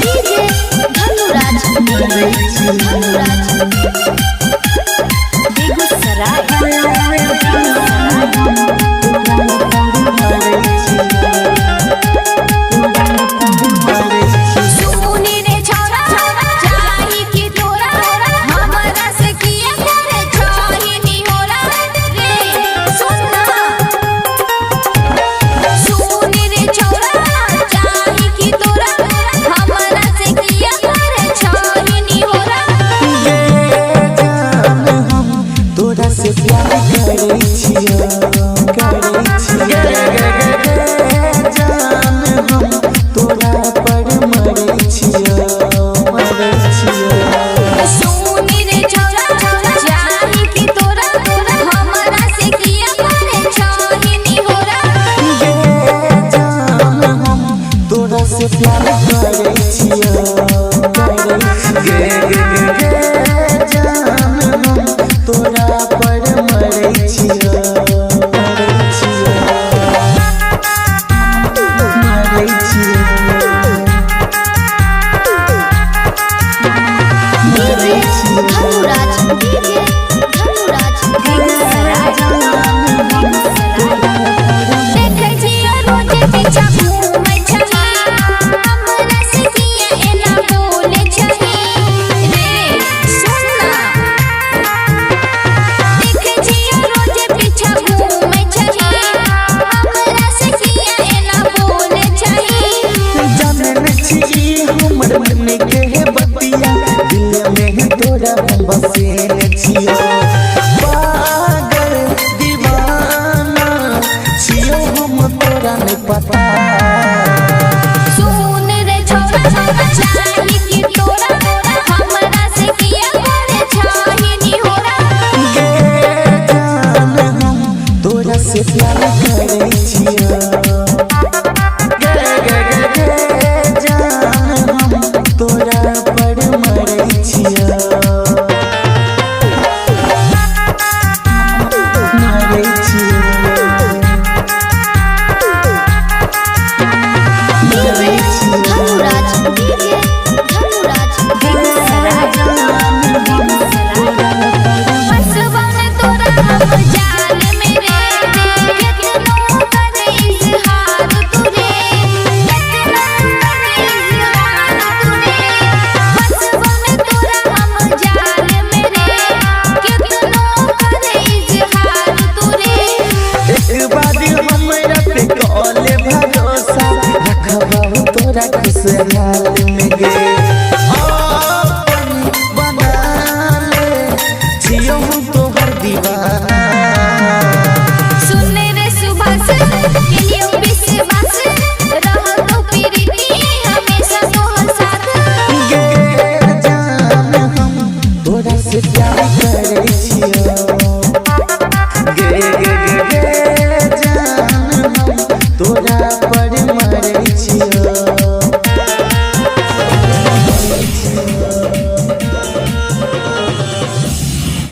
DJ Dhanuraj, Dhanuraj, Begusarai. सुनी रे छोरा चाही की तोरा हमरा से किया करे चाही नी होरा रे सुनना। सुनी रे छोरा चाही की तोरा हमरा से किया करे चाही नी होरा। गे जान हम तोरा से प्यार करै छियो, करै छियो। गे गे गे गे जान हम तोरा पर मरै छियो, मरै छियो। सुनी रे छोरा चाही की तोरा हमरा से किया करे चाही नी होरा। गे जान हम तोरा से प्यार करै छियो, करै छियो। गे गे गे गे जान हम तोरा पर मरै छियो, मरै छियो, मरै छियो। DJ Dhanuraj, DJ Dhanuraj, Begusarai. देखै छियो रोजे पीछा घूमै छही, हमरा से किया एना बोलै छही रे सुन ना। देखै छियो रोजे पीछा घूमै छही, हमरा से किया एना बोलै छही। जानल छी हमर मन के बतिया, दिल में तोरा हम बसेल छियो। पागल दीवाना छियो हम, तोरा नहीं पता। सुन रे छोरा चाही की तोरा हमरा से किया करे चाही नी होरा। गे जान हम तोरा से प्यार करै छियो,